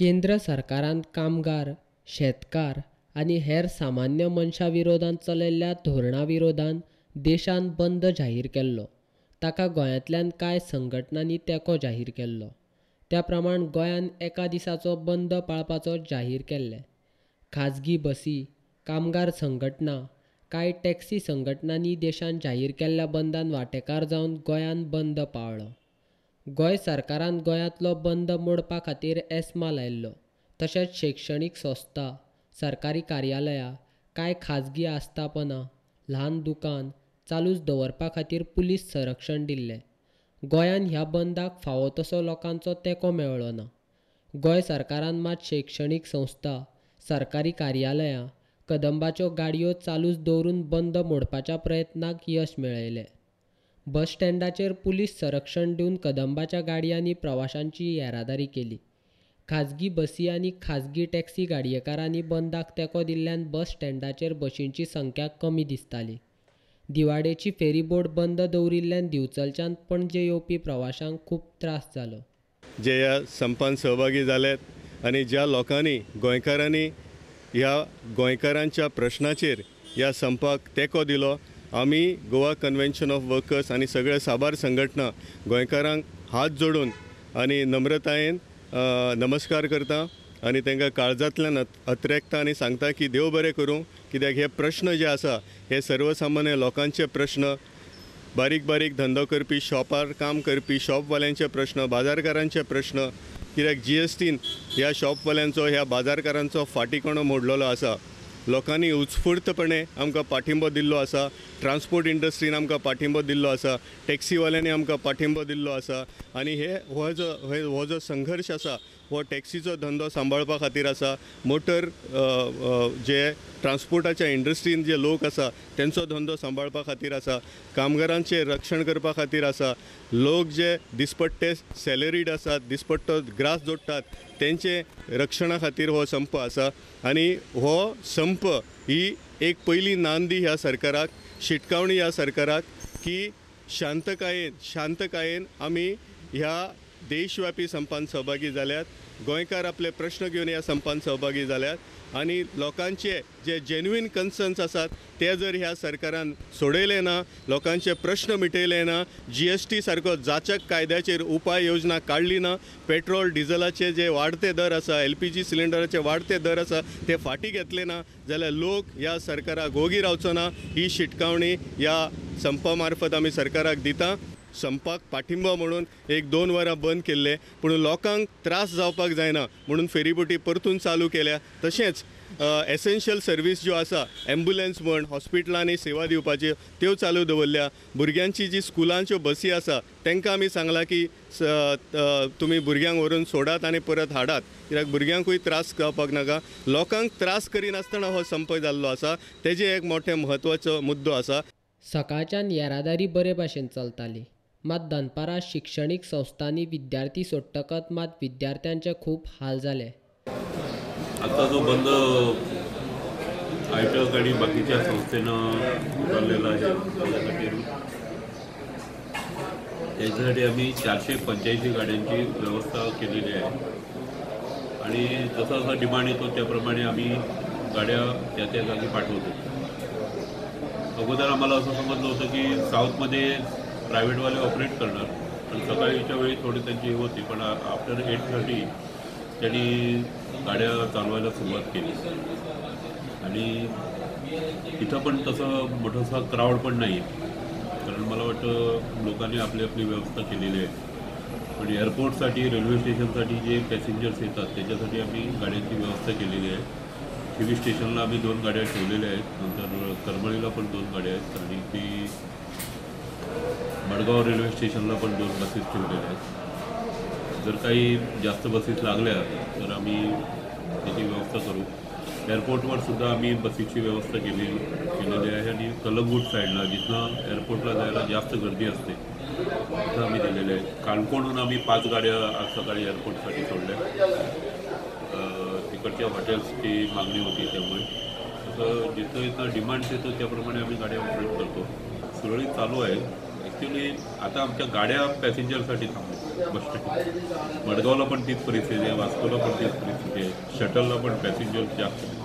केंद्र सरकारान कामगार, शेतकार आनी हेर सामान्य मनशां विरोधांत चलयल्ल्या धोरणा विरोधांत देशांत बंद जाहीर केल्लो. ताका गोंयांतल्यान कांय संघटनांनी तेंको जाहीर केल्लो. त्या प्रमाण गोंयांत एका दिसाचो बंद पाळपाचो जाहीर केल्लें. खाजगी बसी, कामगार संघटना, कांय टॅक्सी संघटनांनी देशांत जाहीर केल्ल्या बंदान वांटेकार जावन गोंयांत बंद पाळ्ळो. गोंय सरकारान गोंयांतलो बंद मोडपा खातीर एस्मा लायल्लो. तशेंच शैक्षणीक संस्था, सरकारी कार्यालयां, कांय खाजगी आस्थापनां, ल्हान दुकान चालूच दवरपा खातीर पुलीस संरक्षण दिल्लें. गोंयांत ह्या बंदाक फावो तसो लोकांचो तेंको मेळ्ळो ना. गोंय सरकारान मात शैक्षणीक संस्था, सरकारी कार्यालयां, कदंबाच्यो गाडयो चालूच दवरून बंद मोडपाच्या प्रयत्नाक यश मेळयलें. बस स्टँडाचेर पुलीस संरक्षण दिवन कदंबाच्या गाडयांनी प्रवाशांची येरादारी केली. खाजगी बसी आनी खाजगी टॅक्सी गाडयेकारांनी बंदाक तेंको दिल्ल्यान बस स्टँडाचेर बशींची संख्या कमी दिसताली. दिवाडेची फेरीबोट बंद दवरिल्ल्यान दिवचलच्यान पणजे येवपी प्रवाशांक खूब त्रास जालो. जे ह्या संपान सहभागी जाल्यात आनी ज्या लोकांनी, गोंयकारांनी ह्या गोंयकारांच्या प्रश्नाचेर ह्या संपाक तेंको दिलो, आमी गोवा कन्व्हेन्शन ऑफ वर्कर्स आनी सगळे साबार संघटना गोंयकारांक हात जोडून आनी नम्रतायेन नमस्कार करता आनी तांकां काळजांतल्यान अत्रेकता आनी सांगता की देव बरें करूं, कित्याक हे प्रश्न जे आसा हे सर्वसामान्य लोकांचे प्रश्न, बारीक बारीक धंदो करपी, शॉपार काम करपी शॉपवाल्यांचे प्रश्न, बाजारकारांचे प्रश्न, कित्याक GSTन ह्या शॉपवाल्यांचो, ह्या बाजारकारांचो फाटीकणो मोडलेलो आसा. लोकांनी उत्स्फूर्तपणे आमकां पाठिंबो दिल्लो आसा, ट्रान्सपोर्ट इंडस्ट्रीन आमकां पाठिंबो दिल्लो आसा, टॅक्सीवाल्यांनी आमकां पाठिंबो दिल्लो आसा आनी हे हो जो संघर्श आसा हो टॅक्सीचो धंदो सांबाळपा खातीर आसा, मोटर जे ट्रान्सपोर्टाच्या इंडस्ट्रीन जे लोक आसा तेंचो धंदो सांबाळपा खातीर आसा, कामगारांचें रक्षण करपा खातीर आसा, लोक जे दिसपट्टे सॅलरीड आसात, दिसपट्टो ग्रास जोडटात तेंचे रक्षणा खातीर हो संप आसा. आनी हो संप ही एक पयली नांदी ह्या सरकाराक, शिटकावणी ह्या सरकाराक की शांतकायेन शांतकायेन आमी ह्या देशव्यापी संपान सहभागी जाल्यात, गोंयकार आपले प्रश्न घेवन ह्या संपान सहभागी जाल्यात आनी लोकांचे जे जेन्युइन कन्सर्न्स आसात ते जर ह्या सरकारान सोडयले ना, लोकांचे प्रश्न मिटयले ना, GST सारको जाचक कायद्याचेर उपाय योजना काडली ना, पेट्रोल डिझलाचे जे वाडते दर आसा, LPG सिलिंडराचे वाडते दर आसा ते फाटीं घेतले ना जाल्यार लोक ह्या सरकाराक ओगी रावचो ना. ही शिटकावणी ह्या संपा मार्फत आमी सरकाराक दिता. संपाक पाठिंबो म्हणून 1-2 वरां बंद केल्ले, पूण लोकांक त्रास जावपाक जायना म्हणून फेरीबोटी परतून चालू केल्या. तशेंच एसेन्शियल सर्वीस ज्यो आसा, एम्बुलन्स म्हण, हॉस्पिटलांनी सेवा दिवपाच्यो त्यो चालू दवरल्या. भुरग्यांची जी स्कुलांच्यो बसी आसा तांकां आमी सांगलां की तुमी भुरग्यांक व्हरून सोडात आनी परत हाडात, कित्याक भुरग्यांकूय त्रास जावपाक नाका. लोकांक त्रास करिनासतना हो संप जाल्लो आसा, तेजें एक मोठें म्हत्वाचो मुद्दो आसा. सकाळच्यान येरादारी बरे भाशेन चलताली, मात दनपारां शिक्षणीक संस्थांनी विद्यार्थी सोडटकच मात विद्यार्थ्यांचे खूब हाल जाले. आता जो बंद आयटक आणि बाकीच्या संस्थेनं उभारलेला आहे त्याच्यासाठी आम्ही 485 गाड्यांची व्यवस्था केलेली आहे आणि जसा जसा डिमांड येतो त्याप्रमाणे आम्ही गाड्या त्या त्या जागी पाठवतो. अगोदर आम्हाला असं समजलं होतं की साऊथमध्ये प्रायव्हेटवाले ऑपरेट करणार, पण सकाळीच्या वेळी थोडी त्यांची हे होती, पण आफ्टर 8:30 त्यांनी गाड्या चालवायला सुरुवात केली आणि तिथं पण तसं मोठासा क्राऊड पण नाही आहे, कारण मला वाटतं लोकांनी आपली आपली व्यवस्था केलेली आहे. पण एअरपोर्टसाठी, रेल्वे स्टेशनसाठी जे पॅसेंजर्स येतात त्याच्यासाठी आम्ही गाड्यांची व्यवस्था केलेली आहे. थिवी स्टेशनला आम्ही 2 गाड्या ठेवलेल्या आहेत, नंतर करमळीला पण 2 गाड्या आहेत आणि ती मडगाव रेल्वे स्टेशनला पण 2 बसेस ठेवलेल्या आहेत. जर काही जास्त बसेस लागल्या तर आम्ही त्याची व्यवस्था करू. एअरपोर्टवर सुद्धा आम्ही बसीची व्यवस्था केलेली आहे आणि कलंगूट साईडला जिथनं एअरपोर्टला जायला जास्त गर्दी असते तिथं आम्ही दिलेले आहे. काणकोणहून आम्ही 5 गाड्या आज सकाळी एअरपोर्टसाठी सोडल्या, तिकडच्या हॉटेल्सची मागणी होती त्यामुळे. तसं जिथं जिथं डिमांड्स येतो त्याप्रमाणे आम्ही गाड्या ऑपरेट करतो. सुरळीत चालू आहे, ॲक्च्युली आता आमच्या गाड्या पॅसेंजरसाठी थांबल्या बस स्टँड. मडगावला पण तीच परिस्थिती आहे, वास्कोला पण तीच परिस्थिती आहे, शटलला पण पॅसेंजर जास्त.